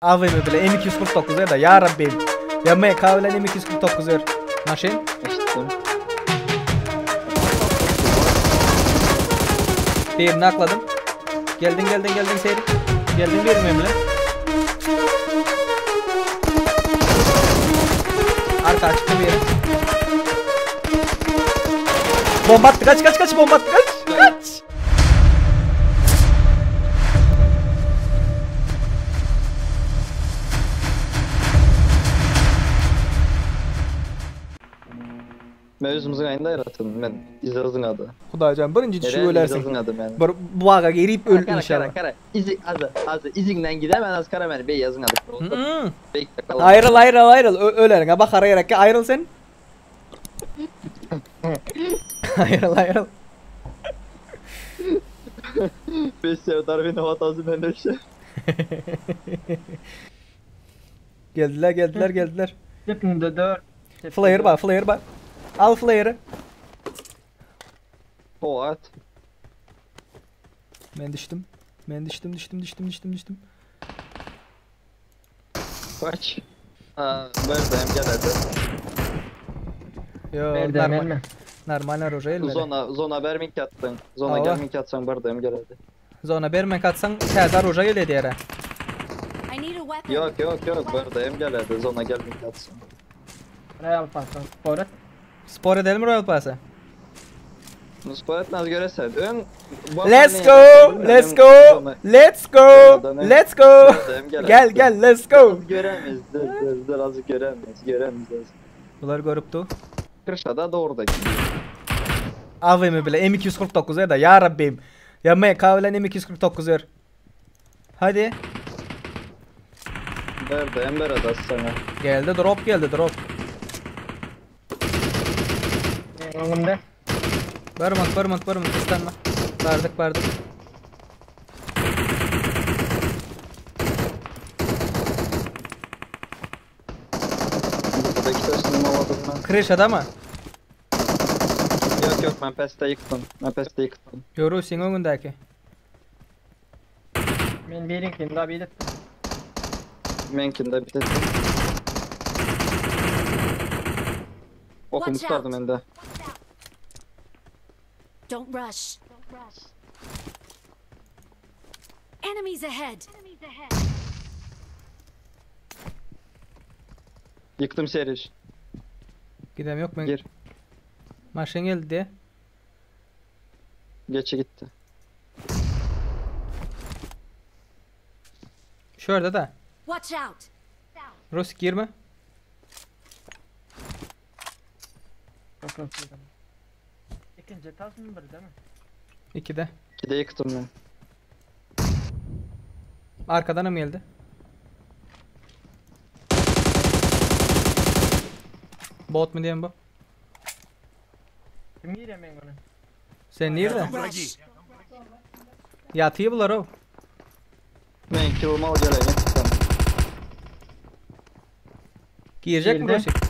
AWM bile M249 ber da ya Rabbim. Ya MK bilen M249 ber. Maşyn. Eşitdim. Birini akladım. Geldin geldin geldin seri. Geldin bir bile. Arka çıktı bir yere. Bomba attı kaç kaç kaç bomba attı kaç kaç. Mevzumuzun ayında yaratın. Ben İzaz'ın adı. Hudaýjan birinci düşü Neden ölersin. İzaz'ın adı ben? Bir buaga girip öl Kara inşallah. kara kara. İzi azı azı izinden gidemem az kara beni bey yazın adı. Hmm. Bekle kalalım. Ayrıl ayrıl ayrıl. Ö ölerin. Bakara gerek ki ayrıl sen. ayrıl ayrıl. Beş sevdar beni hatası ben öyle. Geldiler geldiler geldiler. Hepimde 4. Flare bak flare bak. Al flare'ı. O at. Ben düştüm. Ben düştüm düştüm düştüm düştüm düştüm. Kaç. Aa, buradayım gel hadi. Yo Nerede normal. hemen mi? Normal oraya elmedi. Zona zona bermink attın. Zona Ava. gelmink atsan buradayım gel hadi. Zona bermen katsan Serdar Hoca geldi yere. I need a weapon. Yok yok yok buradayım gel hadi. Zona gelmink atsan. Royal Pass'tan spor et. Spor edelim Royal Pass'ı. Spor etmez göresen. Ön Let's go! Let's go! Let's go! Let's go! Gel gel let's go! Göremeyiz. Dur dur dur azıcık göremeyiz. Göremeyiz azıcık. Bular görüptü. Kırşada doğru da gidiyor. AWM bile M249 ver da ya Rabbim. Ya MK bilen M249 ver. Hadi. Buradayım burada sana. Geldi drop geldi drop. Önümde. Barmant barmant barmant istenme. Bardık bardık. Burada iki taşını aldım ben. Crash adamı. Yok yok ben peste yıktım. Ben peste yıktım. Yoru senin önündeki. Ben birinkini daha bir ettim. Menkinde bitirdim. Okum Watch tutardım out. ben de. Don't rush. Enemies ahead. Yıktım seriş. Gidem yok ben. Gir. Maşın geldi diye. Geçi gitti. Şurada da. Watch out. Rus girme. Yok yok. yok. İkinci tas mı bir değil mi? İki de. İki de yıktım ben. Arkadan mı geldi? Bot mu diyeyim bu? Kim giriyor ben bunu? Sen nerede? Rush. Yatıyor bular o. Ben kill mal geleyim. Tamam. Girecek mi Girdi. Rosik?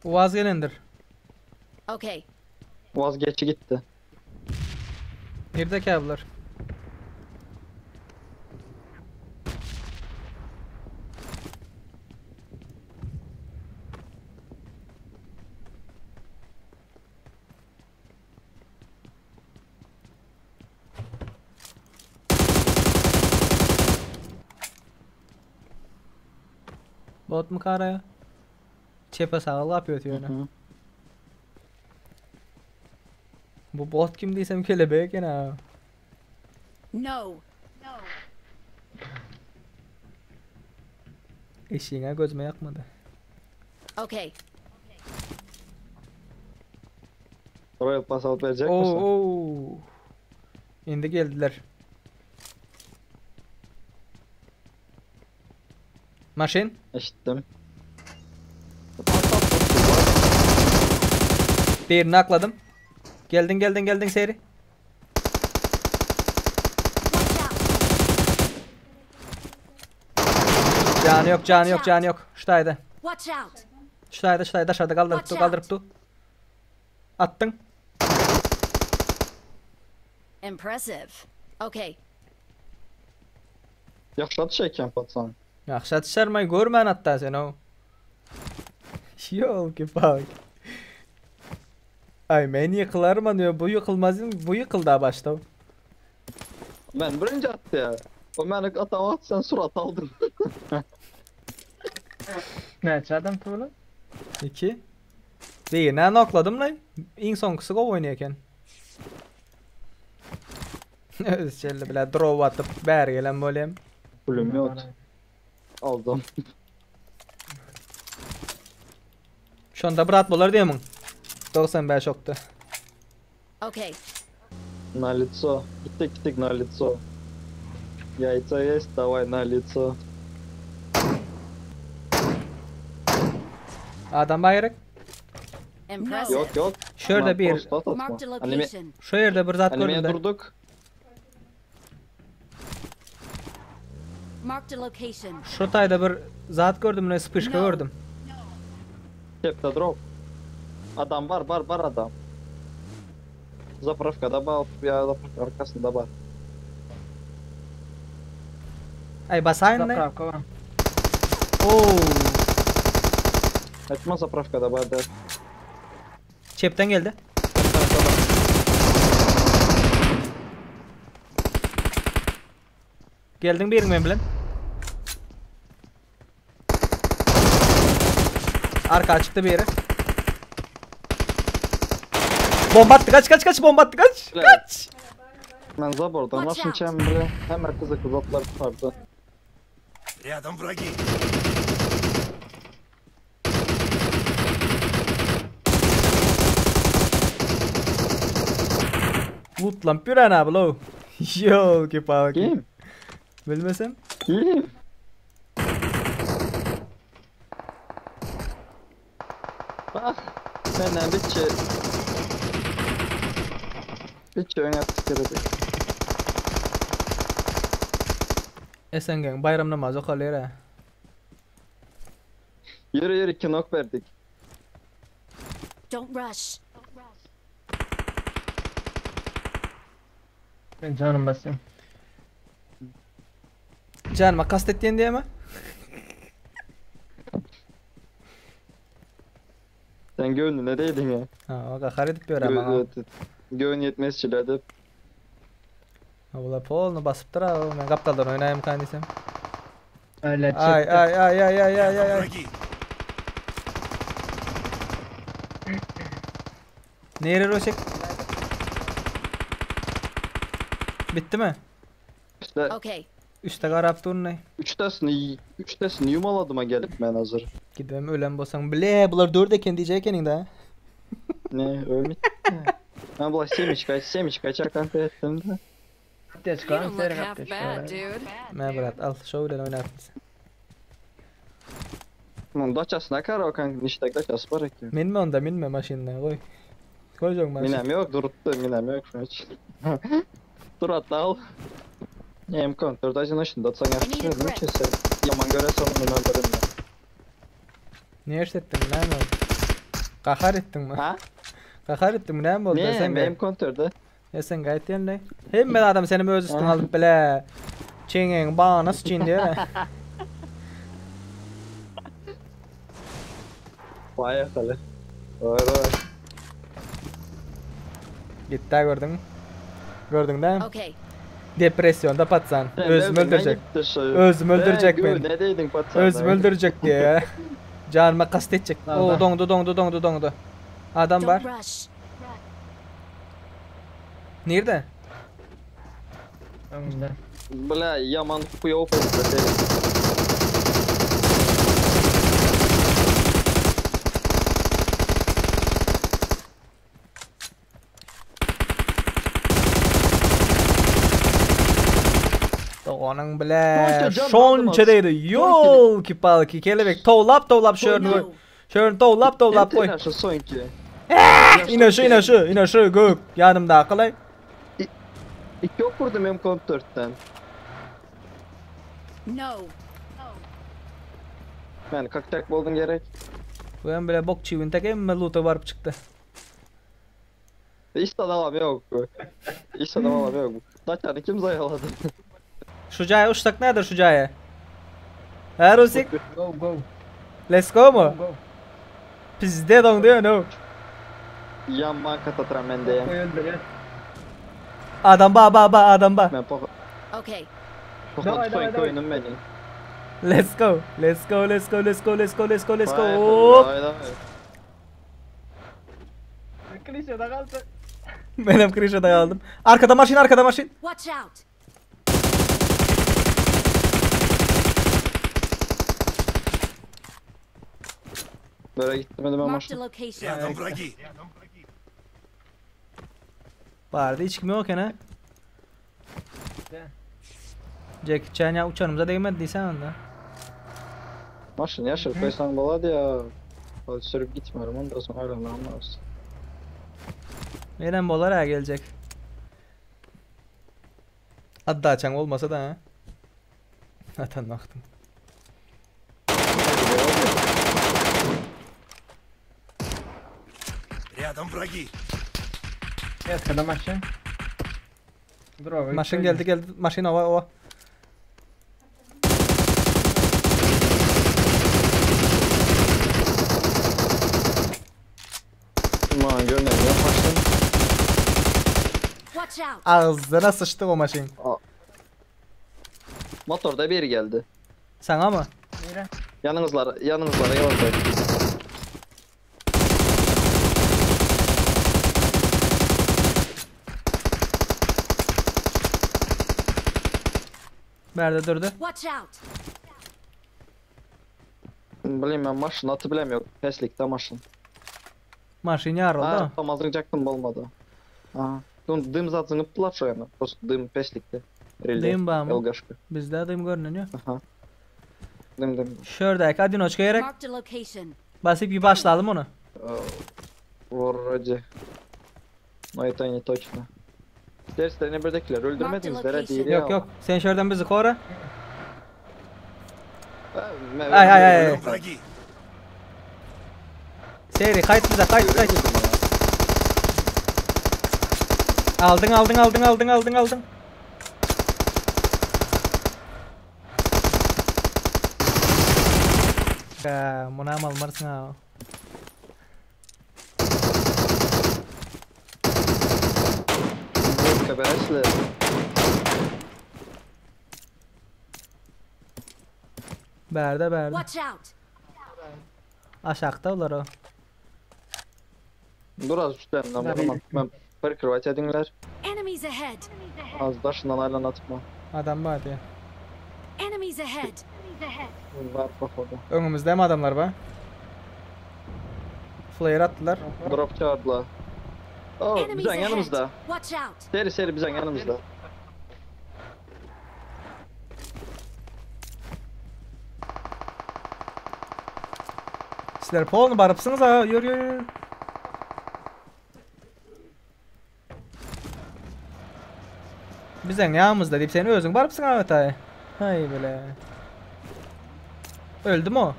Vaz gelendir. Okay. Vazgeçi gitti. Nerede ki abiler? Bot mu karaya? Çepe sağlı yapıyor diyor. Hı hı. Bu bot kim diysem kelebek gene ha. No. Eşiğine gözüme yakmadı. Okay. Royal Pass alıp verecek misin? Oo, oo. Indi geldiler. Maşin. Eşittim. Birini akladım. Geldin geldin geldin seri. Watch out. Canı yok canı yok canı yok. Şuradaydı. Watch out. Şuradaydı şuradaydı aşağıda kaldırıp tu Watch kaldırıp tu. Atdyň. Impressive. Okay. Ýagşy atyş eken patsan. Ýagşy atyşarmaý görmän atda sen o. Ýolki palki. Ay men ýykylarman diýip bu ýykylmaz bu ýykylda başda. Men birinji atdy ya. O meni atan wagt sen surat aldın. Näçe adam tuwla? 2. Birini nokladym lan. Iň soňkusy gowy oýnaýar eken. Öz şeýle bile drop atyp bäri gelen bolýam. Pulum yok. Aldım. Şonda brat bolar diýemiň. 95 okdy. Okay. На лицо. Gittik gittik на лицо. Яйца есть, давай на лицо. Adam bar gerek. Impressive. Yok yok. Şurada Ama bir posta atma. Marked a Anime, location. şu ýerde bir zat animeye gördüm de. durduk. Marked a location. Şu taýda bir zat gördüm, ne spışka No. gördüm. Kepte drop. Adam var var var adam. Zapravkada var ya zapravka arkasında var. Ay basaýyn ne? Zapravka bar. Oo. Etme zapravkada var der. Çepden geldi. Geldiň birin men bilen. Arka çıktı bir yere. Bomba attı kaç kaç kaç bomba attı kaç Evet. kaç. Ben zabordan Watch nasıl out. içem bile hemen kızı kızatlar tutardı. Рядом враги. Loot lan püren abi lo. Yo ki palki. Kim? Bilmesem. Kim? Bak senden bir şey bir şey ön gerek. Esengen bayram namazı okalyar ha. Yürü yürü iki nok verdik. Don't rush. Ben canım basayım. Canıma kastettiğin diye mi? Sen gönlüne değdin ya. Ha o kakar edip bir ama. Gö Göğün yetmez çiledim. Ha bular polnu basıpdyr ha. Men gapdaldan oýnaýym kan diýsem. Öyle Ay çekti. ay ay ay ay ay ay Рядом ay. враги. Nere roşek? Bitti mi? İşte Okay. Üste garap durun üç tasını üç tasını yumaladıma gelip ben hazır. Gidem ölen bolsaň bile bular dört eken diyecek ekeniň da. Ne ölmüş. Ben bula semичка semичка çakan ettim de. Kapıya You çıkalım, don't look seri half kapıya bad, çıkalım. dude. Me brat al şov bilen oýnap. Bunun daçasına kar o kanka işte daçası var ki. Minme onda minme maşyndan goý. Goýjak maşyn. Minem yok duruttu minem yok şu için. Dur atla al. Nem kontör dacın ışında atsan I need a yapıştırdım grip. ki sen. Yaman göre sonunu öldürürüm ben. Ne ettin näme oldu? Gahar ettin mi? Ha? Gahar ettin mi näme oldu? Ne? Sen Benim kontörde. Ya sen gaýt diýen Hemme adam seni öz üstüne alyp bile. Çeňeň bagana sıçyn diýer. Vay akıllı. Vay vay. Gitdi gördün. Gördün dä? Okay. Depresyonda patsan. Özüm öldürecek. Özüm öldürecek beni. Ne dedin patsan? Özüm öldürecek diye. Canıma kast edecek. Lan Oo lan. dongdu dongdu dongdu dongdu. Adam var. Don't rush. Nerede? Önümde. Bla yaman kuya opozita. Doğanın bile. Şonça can Şonça aldım. deydi. Yol ki palki kelebek. Tovlap tovlap şörünü koy. No. Şörünü tovlap tovlap koy. Şu sonki. İne şu ine şu ine şu gök. Yanımda akılay. İki ok vurdum hem kontörtten. No. Ben kaktak buldum gerek. Bu hem bile bok çivin tek emme loot'a varıp çıktı. Hiç adam yok. Hiç adam yok. Daçanı kim zayaladı? Şu jaýa uçsak näder şu jaýa? Hä Rusik? Go go. Let's go mu? Go. Pizde doň diýen o. Yan banka tatıran ben deyim. Öldürýär. Adam ba ba ba adam ba. Ben pok Okay. Pokot Dawaj, dawaj, soyun dawaj. oyunum benim. Let's go. Let's go. Let's go. Let's go. Let's go. Let's go. Let's go. Vay, Hop. Dawaj dawaj. Klişede kaldı. Benim krişada kaldım. Arkada maşin, arkada maşin. Watch out. Böyle gittim ben Marked a maçta. location. Рядом враги. Barda hiç kim yok ene. De. Jack Chan ya uçanımıza değmedi diysen onda. Maşın yaşır koysan boladı ya. Hadi sürüp gitmiyorum ondan sonra öyle anlamaz. Neden bolar ha gelecek. Hatta açan olmasa da ha. Zaten baktım. Рядом враги. Arkada maşın. Dur abi. Maşin geldi geldi. Maşin ova ova. Aman görmüyorum maşın. Watch out. Ağzına sıçtı o maşin. Motorda bir geldi. Sana mı? Nere? Yanınızlara, yanınızlara yavaş. Nerede durdu? Watch out. Bileyim ben maşın atı bilemiyorum. Peslikte maşın. Maşin yar oldu. Ha, tam azıcaktım olmadı. Aha. Dım, dım zaten zıngıptılar şu yana. Просто dım peslikte. Реле. Dım var mı? Elgaşka. Bizde dım görünüyor. Aha. Dım dım. Şuradaki Adinoçka gerek. Marked a location. Basıp bir başlayalım onu. Вроде. Но это не точно. Derslerini buradakiler öldürmediniz location. değil Yok yok. Sen şuradan bizi koru. Ay Ay, ay, ay. Рядом враги. Seri kayıt bize kayıt kayıt. Aldın aldın aldın aldın aldın aldın. Ya, Buna mal almarsın ha. Berde berde. Watch out. Aşağıda olar o. Dur az üstlerinden vurma. Ben прикрывать edinler. Enemies ahead. Az daşından aylan atma. Adam var diye. Enemies ahead. Var походу. Önümüzde mi adamlar var? Flare attılar. Drop çağırdılar. Oh, Enemies bizden ahead. yanımızda. Watch out. Seri seri bizden yanımızda. Sizler polnu barıpsınız ha. Yürü yürü yürü. Bizden yanımızda deyip seni özün barıpsın ha ötay. Hay böyle. Öldü mü o?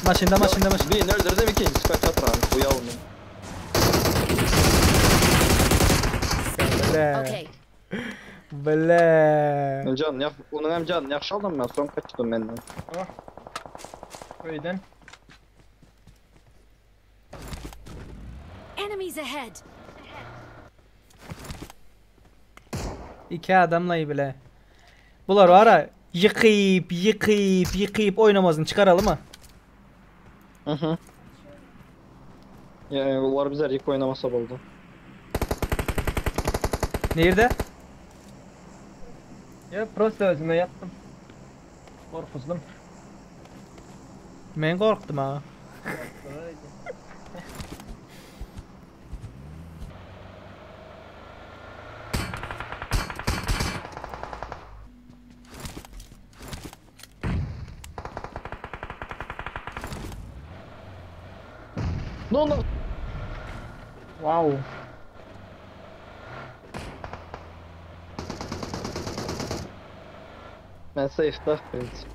Maşında maşında maşında. Birini öldürdüm ikincisi kaç atıran. Uyalım. Böyle. Okay. Böyle. Can yak, onun hem canını yaxşı aldım ben son kaçtım benden. Öýden. Enemies ahead. İki adamla iyi bile. Bular var ha yıkayıp yıkayıp yıkayıp oynamazını çıkaralım mı? Hı hı. Yani bunlar bizler ilk oynamasa oldu. Nerede? Ya prosta özüme yattım. Korkuzdum. Ben korktum ha. No no. Wow. Ben safe'da print.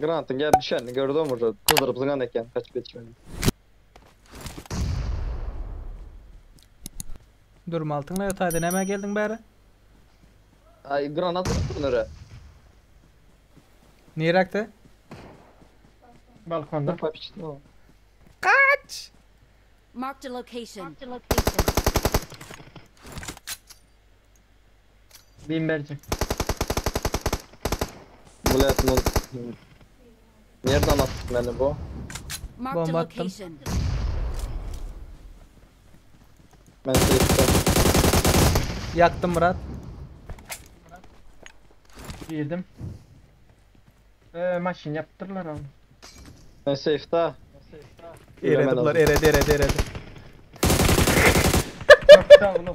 Granatyň gelip düşenini gördüm uje. Gyzdyryp zyňan eken kaçyp ýetişmedi. Durma altyňla ýataýda nämä geldiň bäri? Ay granat attım nere? Niräkde? Balkonda. Papiçti o. Kaç! Marked a location. Bin berjek. Bulet no. Nereden attın beni bu? Marked a Bomba attım. location. Ben safe'de. Ýakdym Murat. Girdim. Ee, maşyn yaptırlar onu. Ben safe'de. Eredi bular eredi eredi eredi. Çok sağ oğlum.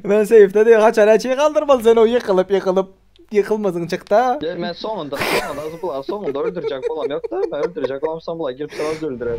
Ben safe'de diyor haçan açıyı kaldırmalı sen o yıkılıp yıkılıp yıkılmasın çıktı ha. Ya ben sonunda sonunda bular sonunda öldürecek olam yok da ben öldürecek olamsam bular girip sana öldürer.